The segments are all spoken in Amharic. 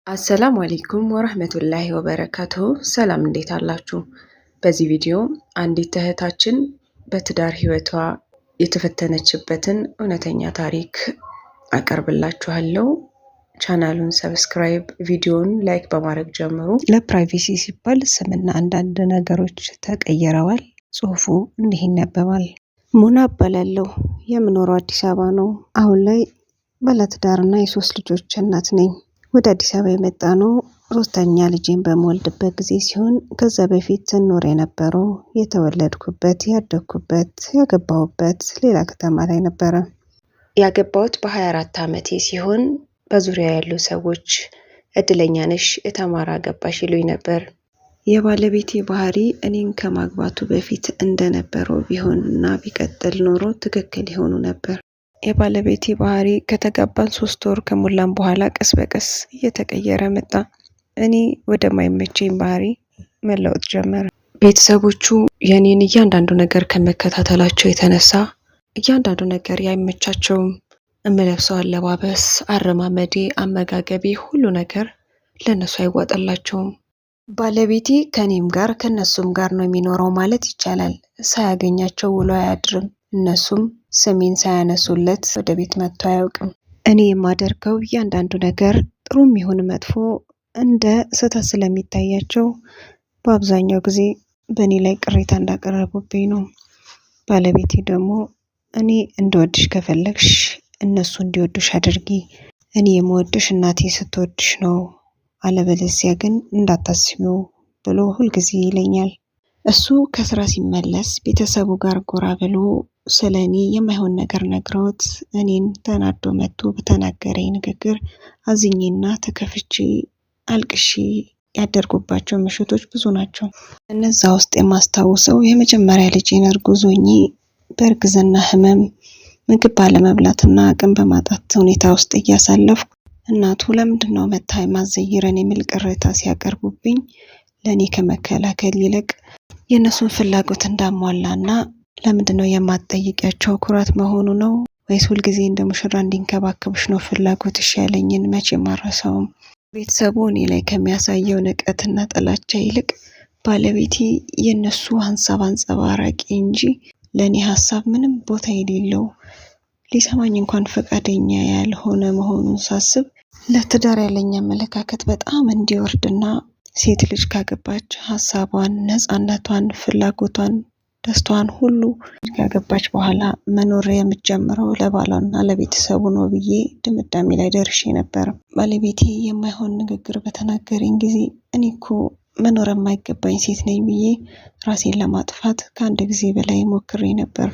አሰላሙ አለይኩም ወረህመቱላሂ ወበረካቱሁ። ሰላም እንዴት አላችሁ? በዚህ ቪዲዮ አንዲት እህታችን በትዳር ህይወቷ የተፈተነችበትን እውነተኛ ታሪክ አቀርብላችኋለሁ። ቻናሉን subscribe፣ ቪዲዮውን like በማድረግ ጀምሩ። ለ privacy ሲባል ስምና አንዳንድ ነገሮች ተቀይረዋል። ጽሁፉ እንዲህ ይነበባል። ሙና እባላለሁ። የምኖረው አዲስ አበባ ነው። አሁን ላይ ባለትዳርና የሶስት ልጆች እናት ነኝ። ወደ አዲስ አበባ የመጣ ነው ሶስተኛ ልጄን በምወልድበት ጊዜ ሲሆን ከዛ በፊት ስኖር የነበረው የተወለድኩበት፣ ያደግኩበት፣ ያገባሁበት ሌላ ከተማ ላይ ነበረ። ያገባሁት በ24 ዓመቴ ሲሆን በዙሪያ ያሉ ሰዎች እድለኛ ነሽ የተማረ አገባሽ ይሉኝ ነበር። የባለቤቴ ባህሪ እኔን ከማግባቱ በፊት እንደነበረው ቢሆንና ቢቀጥል ኖሮ ትክክል ይሆኑ ነበር። የባለቤቴ ባህሪ ከተጋባን 3 ወር ከሞላን በኋላ ቀስ በቀስ እየተቀየረ መጣ። እኔ ወደማይመቸኝ ባህሪ መለወጥ ጀመረ። ቤተሰቦቹ የእኔን እያንዳንዱ ነገር ከመከታተላቸው የተነሳ እያንዳንዱ ነገር አይመቻቸውም። እምለብሰው አለባበስ፣ አረማመዴ፣ አመጋገቤ ሁሉ ነገር ለእነሱ አይዋጠላቸውም። ባለቤቴ ከእኔም ጋር ከእነሱም ጋር ነው የሚኖረው ማለት ይቻላል። ሳያገኛቸው ውሎ አያድርም። እነሱም ስሜን ሳያነሱለት ወደ ቤት መጥቶ አያውቅም። እኔ የማደርገው እያንዳንዱ ነገር ጥሩም ይሁን መጥፎ እንደ ስህተት ስለሚታያቸው በአብዛኛው ጊዜ በእኔ ላይ ቅሬታ እንዳቀረቡብኝ ነው። ባለቤቴ ደግሞ እኔ እንድወድሽ ከፈለግሽ እነሱ እንዲወዱሽ አድርጊ፣ እኔ የምወድሽ እናቴ ስትወድሽ ነው፣ አለበለዚያ ግን እንዳታስቢው ብሎ ሁልጊዜ ይለኛል። እሱ ከስራ ሲመለስ ቤተሰቡ ጋር ጎራ ብሎ ስለ እኔ የማይሆን ነገር ነግረውት እኔን ተናዶ መጥቶ በተናገረኝ ንግግር አዝኜና ተከፍቼ አልቅሼ ያደርጉባቸው ምሽቶች ብዙ ናቸው። እነዛ ውስጥ የማስታውሰው የመጀመሪያ ልጄን እርጉዝ ሆኜ በእርግዝና ህመም ምግብ ባለመብላትና አቅም በማጣት ሁኔታ ውስጥ እያሳለፍኩ እናቱ ለምንድን ነው መታ የማዘይረን የሚል ቅሬታ ሲያቀርቡብኝ ለእኔ ከመከላከል ይልቅ የእነሱን ፍላጎት እንዳሟላና ለምንድን ነው የማትጠይቂያቸው ኩራት መሆኑ ነው ወይስ ሁልጊዜ እንደ ሙሽራ እንዲንከባከቡሽ ነው ፍላጎትሽ ያለኝን መቼም አልረሳውም። ቤተሰቡ እኔ ላይ ከሚያሳየው ንቀትና ጥላቻ ይልቅ ባለቤቴ የእነሱ ሀሳብ አንጸባራቂ እንጂ ለእኔ ሀሳብ ምንም ቦታ የሌለው ሊሰማኝ እንኳን ፈቃደኛ ያልሆነ መሆኑን ሳስብ ለትዳር ያለኝ አመለካከት በጣም እንዲወርድና ሴት ልጅ ካገባች ሀሳቧን፣ ነፃነቷን፣ ፍላጎቷን፣ ደስታዋን ሁሉ ካገባች በኋላ መኖር የምትጀምረው ለባሏና ለቤተሰቡ ነው ብዬ ድምዳሜ ላይ ደርሼ ነበር። ባለቤቴ የማይሆን ንግግር በተናገረኝ ጊዜ እኔ እኮ መኖር የማይገባኝ ሴት ነኝ ብዬ ራሴን ለማጥፋት ከአንድ ጊዜ በላይ ሞክሬ ነበር።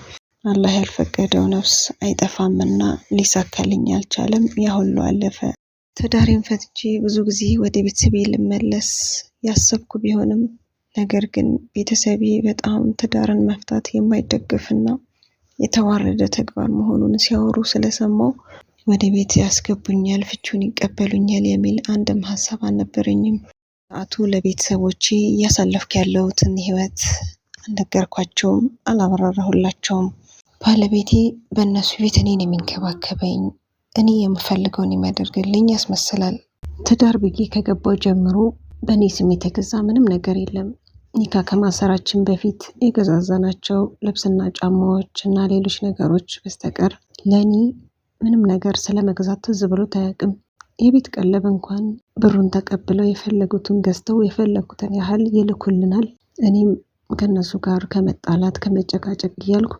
አላህ ያልፈቀደው ነፍስ አይጠፋምና ሊሳካልኝ አልቻለም። ያ ሁሉ አለፈ። ትዳሬን ፈትቼ ብዙ ጊዜ ወደ ቤተሰቤ ልመለስ ያሰብኩ ቢሆንም ነገር ግን ቤተሰቤ በጣም ትዳርን መፍታት የማይደግፍና የተዋረደ ተግባር መሆኑን ሲያወሩ ስለሰማው ወደ ቤት ያስገቡኛል፣ ፍቺውን ይቀበሉኛል የሚል አንድም ሀሳብ አልነበረኝም። ሰዓቱ ለቤተሰቦቼ እያሳለፍኩ ያለሁትን ህይወት አልነገርኳቸውም፣ አላብራራሁላቸውም። ባለቤቴ በእነሱ ቤት እኔን የሚንከባከበኝ እኔ የምፈልገውን የሚያደርግልኝ ያስመስላል። ትዳር ብዬ ከገባው ጀምሮ በእኔ ስም የተገዛ ምንም ነገር የለም። ኒካ ከማሰራችን በፊት የገዛዛናቸው ልብስና ጫማዎች እና ሌሎች ነገሮች በስተቀር ለእኔ ምንም ነገር ስለመግዛት ትዝ ብሎት አያውቅም። የቤት ቀለብ እንኳን ብሩን ተቀብለው የፈለጉትን ገዝተው የፈለጉትን ያህል ይልኩልናል። እኔም ከነሱ ጋር ከመጣላት ከመጨቃጨቅ እያልኩ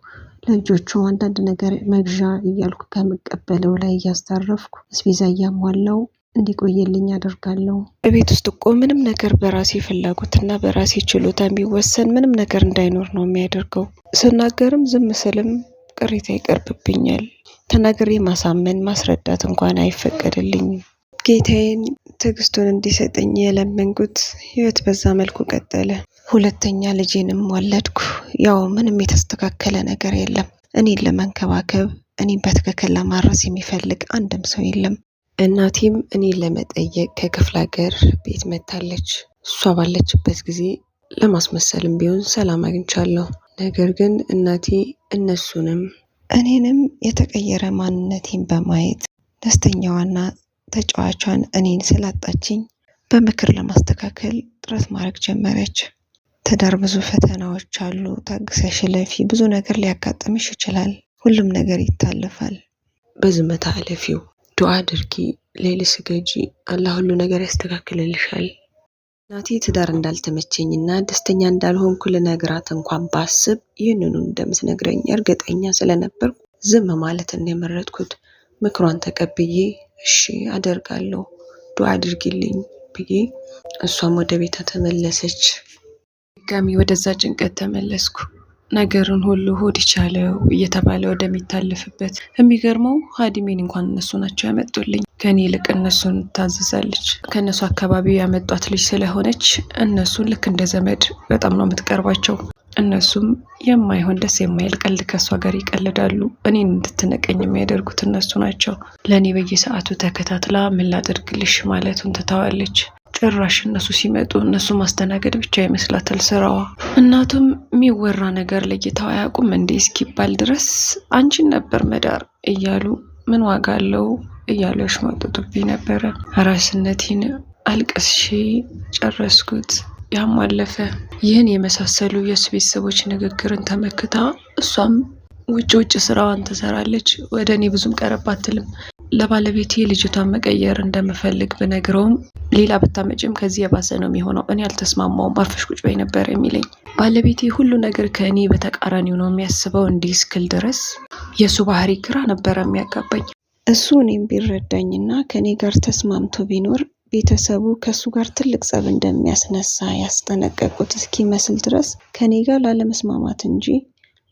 ለልጆቹ አንዳንድ ነገር መግዣ እያልኩ ከምቀበለው ላይ እያስተረፍኩ አስቤዛ እያሟላው እንዲቆየልኝ አደርጋለሁ። በቤት ውስጥ እኮ ምንም ነገር በራሴ ፍላጎትና በራሴ ችሎታ የሚወሰን ምንም ነገር እንዳይኖር ነው የሚያደርገው። ስናገርም ዝም ስልም ቅሬታ ይቀርብብኛል። ተናግሬ ማሳመን ማስረዳት እንኳን አይፈቀድልኝም። ጌታዬን ትዕግስቱን እንዲሰጠኝ የለመንኩት ህይወት በዛ መልኩ ቀጠለ። ሁለተኛ ልጄንም ወለድኩ። ያው ምንም የተስተካከለ ነገር የለም። እኔን ለመንከባከብ እኔን በትክክል ለማረስ የሚፈልግ አንድም ሰው የለም። እናቴም እኔን ለመጠየቅ ከክፍለ ሀገር ቤት መታለች። እሷ ባለችበት ጊዜ ለማስመሰልም ቢሆን ሰላም አግኝቻለሁ። ነገር ግን እናቴ እነሱንም እኔንም የተቀየረ ማንነቴን በማየት ደስተኛዋና ተጫዋቿን እኔን ስላጣችኝ በምክር ለማስተካከል ጥረት ማድረግ ጀመረች። ትዳር ብዙ ፈተናዎች አሉ፣ ታግሰሽ እለፊ፣ ብዙ ነገር ሊያጋጥምሽ ይችላል፣ ሁሉም ነገር ይታለፋል። በዝምታ እለፊው፣ ዱዓ አድርጊ፣ ሌሊት ስገጂ፣ አላህ ሁሉ ነገር ያስተካክልልሻል። እናቴ ትዳር እንዳልተመቸኝና ደስተኛ እንዳልሆንኩ ልነግራት እንኳን ባስብ ይህንኑ እንደምትነግረኝ እርግጠኛ ስለነበርኩ ዝም ማለትን ነው የመረጥኩት። ምክሯን ተቀብዬ እሺ አደርጋለሁ፣ ዱዓ አድርጊልኝ ብዬ እሷም ወደ ቤቷ ተመለሰች። ድጋሚ ወደዛ ጭንቀት ተመለስኩ። ነገርን ሁሉ ሆድ ይቻለው እየተባለ ወደሚታለፍበት። የሚገርመው ሀዲሜን እንኳን እነሱ ናቸው ያመጡልኝ። ከኔ ይልቅ እነሱን ታዘዛለች። ከእነሱ አካባቢ ያመጧት ልጅ ስለሆነች እነሱን ልክ እንደ ዘመድ በጣም ነው የምትቀርባቸው። እነሱም የማይሆን ደስ የማይል ቀልድ ከእሷ ጋር ይቀልዳሉ። እኔን እንድትነቀኝ የሚያደርጉት እነሱ ናቸው። ለእኔ በየሰዓቱ ተከታትላ ምን ላደርግልሽ ማለቱን ትተዋለች። ጭራሽ እነሱ ሲመጡ እነሱ ማስተናገድ ብቻ ይመስላታል ስራዋ። እናቱም የሚወራ ነገር ለይተው አያውቁም እንዴ እስኪባል ድረስ አንቺን ነበር መዳር እያሉ ምን ዋጋ አለው እያሉ ያሽሟጥጡብኝ ነበረ። ራስነቴን አልቅሼ ጨረስኩት። ያም አለፈ። ይህን የመሳሰሉ የእሱ ቤተሰቦች ንግግርን ተመክታ እሷም ውጭ ውጭ ስራዋን ትሰራለች። ወደ እኔ ብዙም ቀረብ አትልም። ለባለቤቴ ልጅቷን መቀየር እንደምፈልግ ብነግረውም ሌላ ብታመጭም ከዚህ የባሰ ነው የሚሆነው፣ እኔ አልተስማማውም፣ አርፈሽ ቁጭ በይ ነበር የሚለኝ። ባለቤቴ ሁሉ ነገር ከእኔ በተቃራኒው ነው የሚያስበው። እንዲህ እስክል ድረስ የእሱ ባህሪ ግራ ነበረ የሚያጋባኝ። እሱ እኔም ቢረዳኝና ከእኔ ጋር ተስማምቶ ቢኖር ቤተሰቡ ከእሱ ጋር ትልቅ ጸብ እንደሚያስነሳ ያስጠነቀቁት እስኪመስል ድረስ ከእኔ ጋር ላለመስማማት እንጂ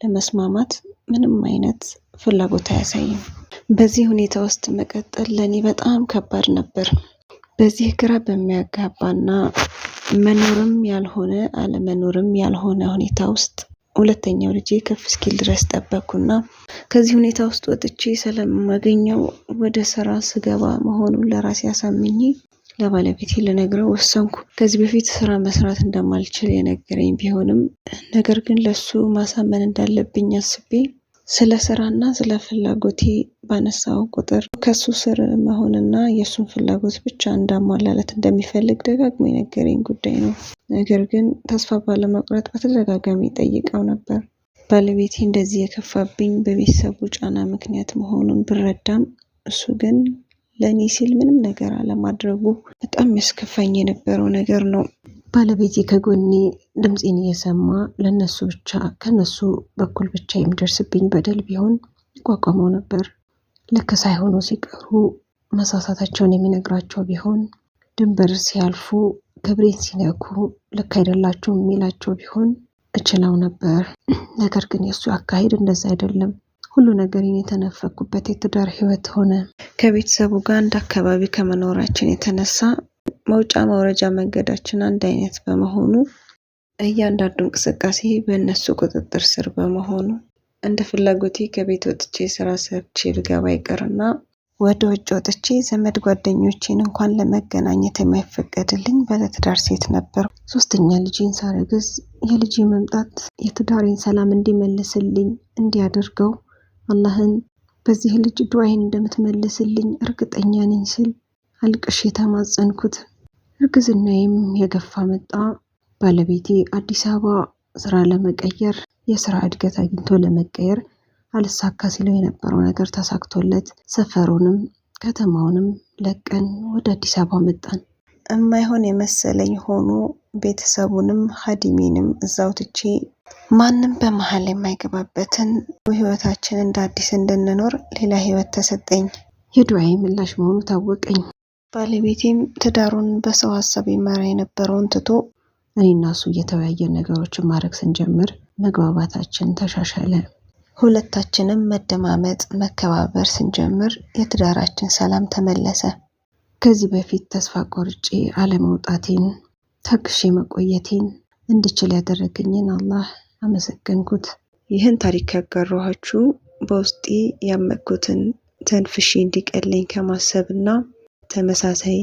ለመስማማት ምንም አይነት ፍላጎት አያሳይም። በዚህ ሁኔታ ውስጥ መቀጠል ለእኔ በጣም ከባድ ነበር። በዚህ ግራ በሚያጋባና መኖርም ያልሆነ አለመኖርም ያልሆነ ሁኔታ ውስጥ ሁለተኛው ልጄ ከፍ እስኪል ድረስ ጠበቅኩና ከዚህ ሁኔታ ውስጥ ወጥቼ ስለማገኘው ወደ ስራ ስገባ መሆኑን ለራሴ አሳምኜ ለባለቤቴ ልነግረው ወሰንኩ። ከዚህ በፊት ስራ መስራት እንደማልችል የነገረኝ ቢሆንም ነገር ግን ለሱ ማሳመን እንዳለብኝ አስቤ ስለ ስራና ስለ ፍላጎቴ ባነሳው ቁጥር ከሱ ስር መሆንና የእሱን ፍላጎት ብቻ እንዳሟላለት እንደሚፈልግ ደጋግሞ የነገረኝ ጉዳይ ነው። ነገር ግን ተስፋ ባለመቁረጥ በተደጋጋሚ ጠይቀው ነበር። ባለቤቴ እንደዚህ የከፋብኝ በቤተሰቡ ጫና ምክንያት መሆኑን ብረዳም እሱ ግን ለእኔ ሲል ምንም ነገር አለማድረጉ በጣም ያስከፋኝ የነበረው ነገር ነው። ባለቤቴ ከጎኔ ድምፄን እየሰማ ለነሱ ብቻ ከነሱ በኩል ብቻ የሚደርስብኝ በደል ቢሆን ይቋቋመው ነበር። ልክ ሳይሆኑ ሲቀሩ መሳሳታቸውን የሚነግራቸው ቢሆን፣ ድንበር ሲያልፉ ክብሬን ሲነኩ ልክ አይደላችሁም የሚላቸው ቢሆን እችለው ነበር። ነገር ግን የእሱ አካሄድ እንደዛ አይደለም። ሁሉ ነገሬን የተነፈኩበት የትዳር ህይወት ሆነ። ከቤተሰቡ ጋር አንድ አካባቢ ከመኖራችን የተነሳ መውጫ መውረጃ መንገዳችን አንድ አይነት በመሆኑ እያንዳንዱ እንቅስቃሴ በእነሱ ቁጥጥር ስር በመሆኑ እንደ ፍላጎቴ ከቤት ወጥቼ ስራ ሰርቼ ልገባ ይቅርና ወደ ውጭ ወጥቼ ዘመድ ጓደኞቼን እንኳን ለመገናኘት የማይፈቀድልኝ ባለትዳር ሴት ነበር። ሶስተኛ ልጄን ሳረግዝ የልጄ መምጣት የትዳሬን ሰላም እንዲመልስልኝ እንዲያደርገው አላህን በዚህ ልጅ ዱዓዬን እንደምትመልስልኝ እርግጠኛ ነኝ ስል አልቅሼ የተማጸንኩት። እርግዝናዬም የገፋ መጣ። ባለቤቴ አዲስ አበባ ስራ ለመቀየር የስራ እድገት አግኝቶ ለመቀየር አልሳካ ሲለው የነበረው ነገር ተሳክቶለት ሰፈሩንም ከተማውንም ለቀን ወደ አዲስ አበባ መጣን። እማይሆን የመሰለኝ ሆኖ ቤተሰቡንም ሀዲሜንም እዛው ትቼ ማንም በመሀል የማይገባበትን ህይወታችን እንደ አዲስ እንድንኖር ሌላ ህይወት ተሰጠኝ። የዱዓዬ ምላሽ መሆኑ ታወቀኝ። ባለቤቴም ትዳሩን በሰው ሀሳብ ይመራ የነበረውን ትቶ እኔና እሱ እየተወያየን ነገሮችን ማድረግ ስንጀምር መግባባታችን ተሻሻለ። ሁለታችንም መደማመጥ፣ መከባበር ስንጀምር የትዳራችን ሰላም ተመለሰ። ከዚህ በፊት ተስፋ ቆርጬ አለመውጣቴን ታግሼ መቆየቴን እንድችል ያደረገኝን አላህ አመሰገንኩት። ይህን ታሪክ ያጋራኋችሁ በውስጤ ያመቅኩትን ተንፍሼ እንዲቀለኝ ከማሰብና ተመሳሳይ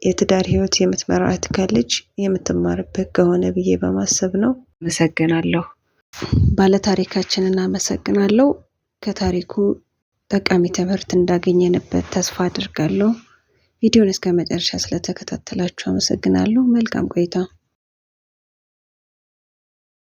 የትዳር ህይወት የምትመራ እህት ካለች የምትማርበት ከሆነ ብዬ በማሰብ ነው። አመሰግናለሁ። ባለታሪካችንን አመሰግናለሁ። ከታሪኩ ጠቃሚ ትምህርት እንዳገኘንበት ተስፋ አድርጋለሁ። ቪዲዮን እስከ መጨረሻ ስለተከታተላችሁ አመሰግናለሁ። መልካም ቆይታ።